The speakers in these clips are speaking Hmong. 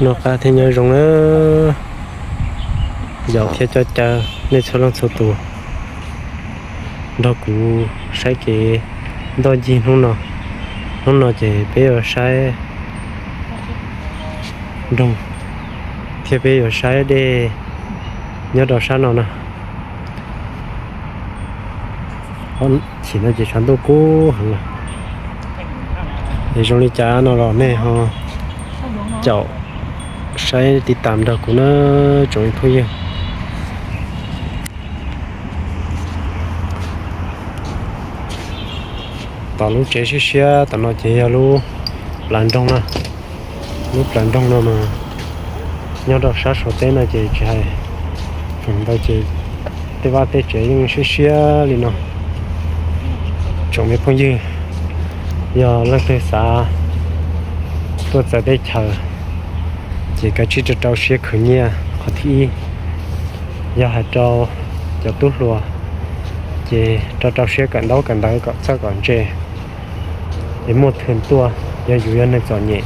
Noj qab thiab nyob zoo na, yaum thiab coj caw nej txhua leej txhua tus nrog kuv saib kev ntoj ncig hnub no. Hnub no ces peb yuav saib nroog thiab peb yuav saib dej nyob rau sab no na. Chim no ces tshav ntuj kub heev lawm. Es zoo li cas no los nej ho caum saib tiv tam nrog kuv na tsoom phooj ywg. Tom lub tsev siab siab tom no ces yog lub plawv nroog na. Lub plawv nroog no mas nyob rau sab Suav teb no ces tsis hais feem ntau ces tej vaj tej tsev yeej siab siab li no. Tsoom me phooj ywg, yog leej twg xav tuaj txawv teb chaws ces kav tsij rau rau siab khwv nyiaj qhov thib ib. Yog hais rau cov tub hluas ces rau rau siab kawm ntaub kawm ntawv kom txawj kom ntse, es muaj thwm tuaj. Yog yus yog neeg txom nyem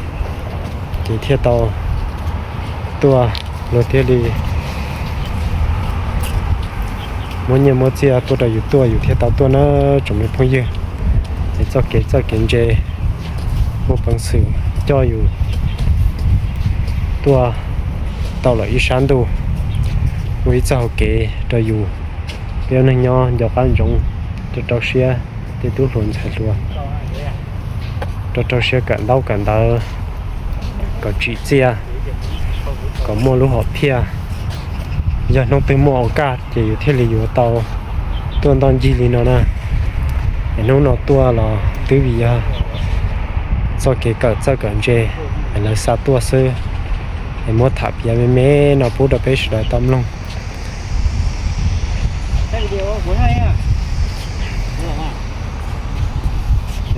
ces thiaj tau tuaj, luag thiaj li muab nyiaj muab txiaj tuaj rau yus tuaj, yus thiaj tau tuaj na tsoom me phooj ywg. Es txoj kev txawj kev ntse muaj peev xwm coj yus tuaj tau lawm ib sab ntuj, muaj ib txoj hau kev rau yus peb ua neeg nyob nco qab ntsoov, rau rau siab tej tub hluas ntxhais hluas, rau rau siab kawm ntaub kawm ntawv kom tsim txiaj, kom muaj lub hom phiaj. Yog hnub twg muaj ua kaj ces yus thiaj li yuav tau tuaj ntoj ncig li no na. Es hnub no tuaj los twb vim yog txoj kev kawm txawj kawm ntse es lawv xa tuaj xwb. Es muab tham piav me me no pub rau peb sawv daws tau mloog,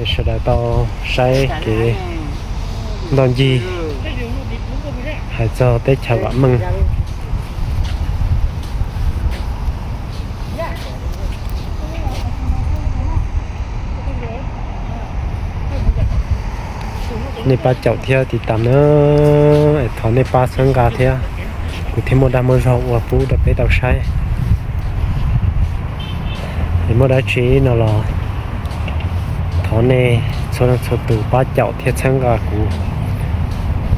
es sawv daws tau saib kev ntoj ncig hais txog teb chaws vam meej. Nej pab caum thiab tiv tam na, es thov nej pab txhawb nqa thiab, kuv thiaj muaj dag muaj zog ua pub rau peb tau saib. Es muaj dab tsi no los thov nej txhua leej txhua tus pab caum thiab txhawb nqa kuv,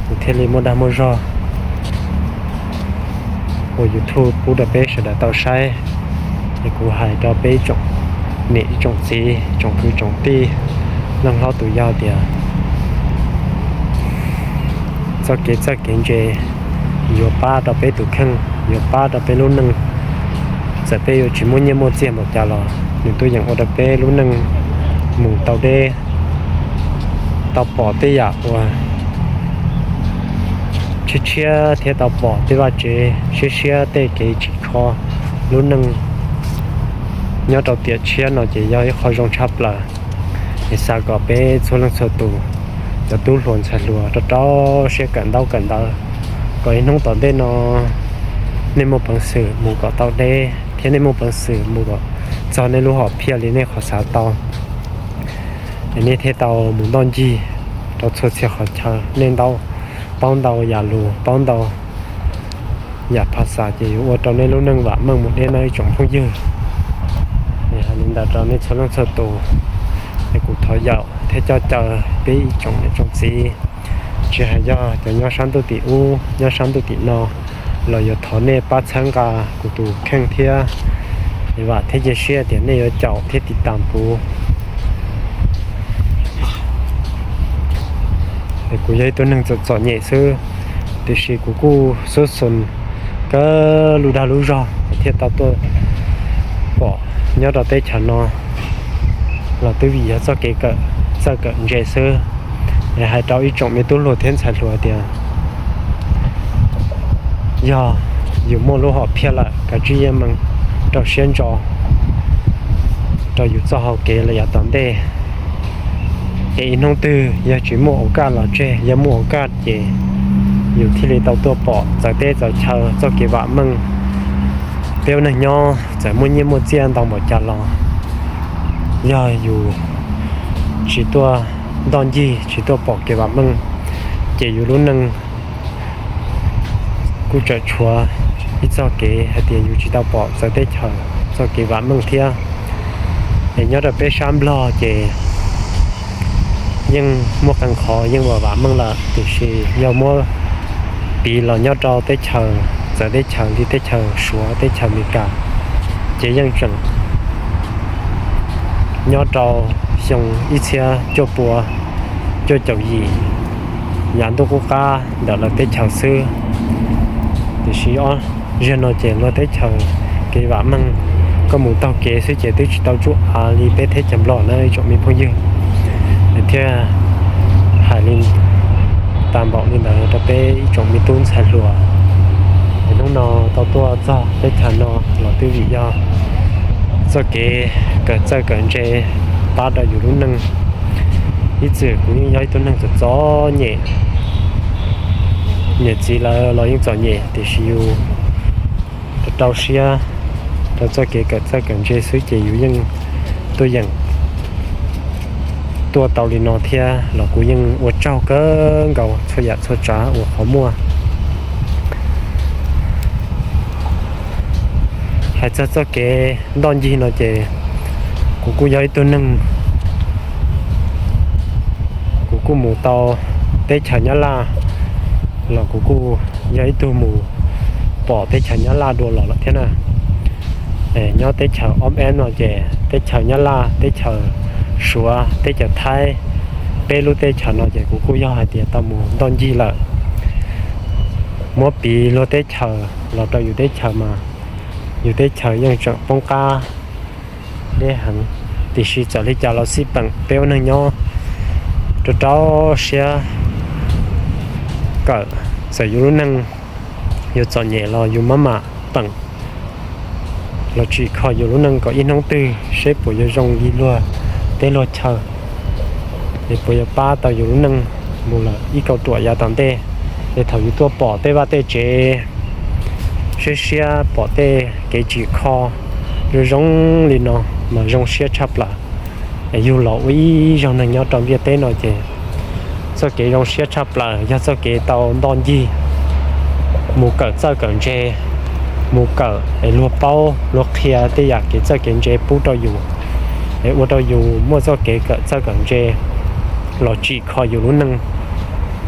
kuv thiaj li muaj dag muaj zog ua YouTube pub rau peb sawv daws tau saib. Es kuv hais rau peb ib tsoom niam ib tsoom txiv, tsoom kwv tsoom tij, leej hlob tus yau tias txoj kev txawj kev ntse yuav pab rau peb tus kheej, yuav pab rau peb lub neej. Txawm peb yuav tsis muaj nyiaj muaj txiag npaum cas los nws tuaj yeem ua rau peb lub neej mus tau deb, tau pom tej yam uas tshiab tshiab thiab tau pom tej vaj tsev siab siab, tej kev tsim kho lub neej nyob rau tiam tshiab no ces yog ib qho zoo tshaj plaws. Es xav kom peb txhua leej txhua tus, cov tub hluas ntxhais hluas rau rau siab kawm ntaub kawm ntawv, kom ib hnub tom ntej no nej muaj peev xwm mus kom tau deb thiab nej muaj peev xwm mus kom txog nej lub hom phiaj li nej qhov xav tau. Es nej thiaj tau mus ntoj ncig rau txhua txhia qhov chaw, nej ntau, paub ntau yam lus, paub ntau yam phas xas ces yuav ua rau nej lub neej vam meej mus deb no ib tsoom phooj ywg. Es hais li ntawd rau nej txhua leej txhua tus, es kuv thov yaum thiab coj caw peb ib tsoom niam tsoom txiv, tsis hais yog cov nyob sab ntuj tim ub nyob sab ntuj tim no los yuav thov nej pab txhawb nqa kuv tus kheej thiab. Es vam thiab cia siab tias nej yuav caum thiab tiv tam kuv. Es kuv yog ib tug neeg txom txom nyem xwb, tiam sis kuv kuj xub xus kawg lub dag lub zog thiaj tau tuaj pom nyob rau teb chaws no los twb vim yog txoj kev kawm, txawj kawm ntse xwb. Es hais rau ib tsoom me tub hluas thiab ntxhais hluas tias yog yus muaj lub hom phiaj lawm, kav tsij yeej meem rau siab ntso rau yus txoj hau kev los yav tom ntej. Es ib hnub twg yog tsis muaj ua kaj los tseg, yog muaj ua kaj ces yus thiaj li tau tuaj pom txawv teb txawv chaw txoj kev vam meej. Peb ua neeg nyob txawm muaj nyiaj muaj txiaj ntau npaum cas los yog yus tsis tuaj ntoj ncig, tsis tuaj pom kev vam meej, ces yus lub neej kuj tseem tshuav ib txoj kev hais tias yus tsis tau pom txawv teb chaws txoj kev vam meej thiab. Es nyob rau peb sab Nplog ces yeej muaj qee qhov yeej vam vam meej lawm, tiam sis yog muab piv los nyob rau teb chaws txawv teb chaws li teb chaws Suav, teb chaws Amelikas, ces yeej tseem nyob rau xyoo ib txhiab cuaj pua cuaj caum yim yav ntuj qub qab ntawm lawv teb chaws xwb. Tiam sis ob zaug no ces luag teb chaws kev vam meej, koj mus taug kev xwb ces twb tsis tau tsuj av li peb teb chaws Nplog na ib tsoom me phooj ywg. Thiaj hais li tas npaum li ntawd rau peb ib tsoom me tub ntxhais hluas. Hnub no tau tuaj txog teb chaws no los twb vim yog txoj kev kawm txawj kawm ntse pab rau yus lub neej. Ib txwm kuv yeej yog ib tug neeg txom txom nyem, niam txiv lawv los yeej txom nyem, tiam sis yus rau rau siab rau txoj kev kawm txawj kawm ntse xwb ces yus yeej tuaj yeem tuaj tau li no thiab los kuv yeej ua tsaug kawg nkaus txhua yam txhua tsav uas qhov muaj. Hais txog txoj kev ntoj ncig no ces kuv kuj yog ib tug neeg, kuv kuj mus tau teb chaws Nyab Laj los kuv kuj yog ib tug mus pom teb chaws Nyab Laj dua los lawm thiab na. Nyob teb chaws ob eb no ces teb chaws Nyab Laj, teb chaws Suav, teb chaws Thaib, peb lub teb chaws no ces kuv kuj yog hais tias tau mus ntoj ncig lawm. Muab piv luag teb chaws los rau yus teb chaws mas yus teb chaws yeej tseem poob qab deb heev, tiam sis txawm li cas los xij peem peb ua neeg nyob rau rau siab kawm, txawm yus lub neej yuav txom nyem los yus maj mam peem los tsim kho yus lub neej kom ib hnub twg seb puas yuav zoo li luag teb luag chaw, es puas yuav pab tau yus lub neej mus lawm ib kauj ruam yav tom ntej. Es thaum yus tuaj pom tej vaj tej tsev, siab siab pom tej kev tsim kho zoo zoo li no mas zoo siab tshaj plaws. Es yug los ua ib zaug neeg nyob rau ntiaj teb no ces txoj kev zoo siab tshaj plaws yog txoj kev tau ntoj ncig mus kawm txawj kawm ntse, mus kawm es luag paub luag qhia tej yam kev txawj kev ntse pub rau yus, es ua rau yus muaj txoj kev kawm txawj kawm ntse los tsim kho yus lub neej,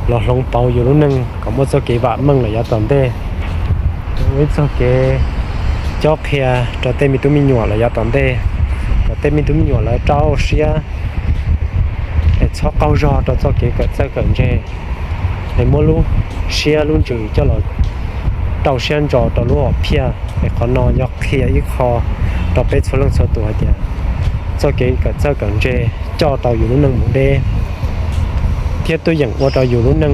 los hloov pauv yus lub neej kom muaj txoj kev vam meej lawm yav tom ntej. Ua ib txoj kev cob qhia rau tej me tub me nyuam lawm yav tom ntej, kom tej me tub me nyuam lawv rau siab es txhob qaug zog rau txoj kev kawm txawj kawm ntse, es muab lub siab lub ntsws coj los rau siab ntso rau lub hom phiaj. Es qhov no yog qhia ib qho rau peb txhua leej txhua tus hais tias txoj kev kawm txawj kawm ntse coj tau yus lub neej mus deb, thiab tuaj yeem ua rau yus lub neej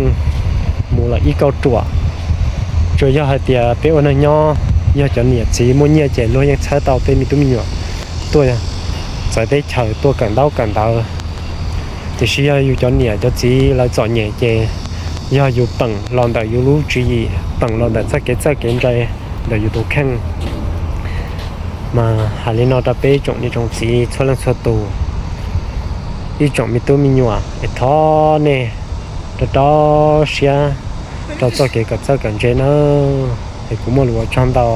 mus lawm ib kauj ruam. Tsuas yog hais tias peb ua neeg nyob, yog cov niam txiv muaj nyiaj ces luag yeej txhawb tau peb me tub me nyuam tuaj txawv teb chaws tuaj kawm ntaub kawm ntawv. Tiam sis yog yus cov niam cov txiv lawv txom nyem ces yog yus peem los ntawm yus lub tswv yim, peem los ntawm txoj kev txawj kev ntse ntawm yus tus kheej. Mas hais li no rau peb ib tsoom niam tsoom txiv txhua leej txhua tus, ib tsoom me tub me nyuam, es thov nej rau rau siab rau txoj kev kawm txawj kawm ntse nawb. Es kuv muaj lus ua tsaug ntau.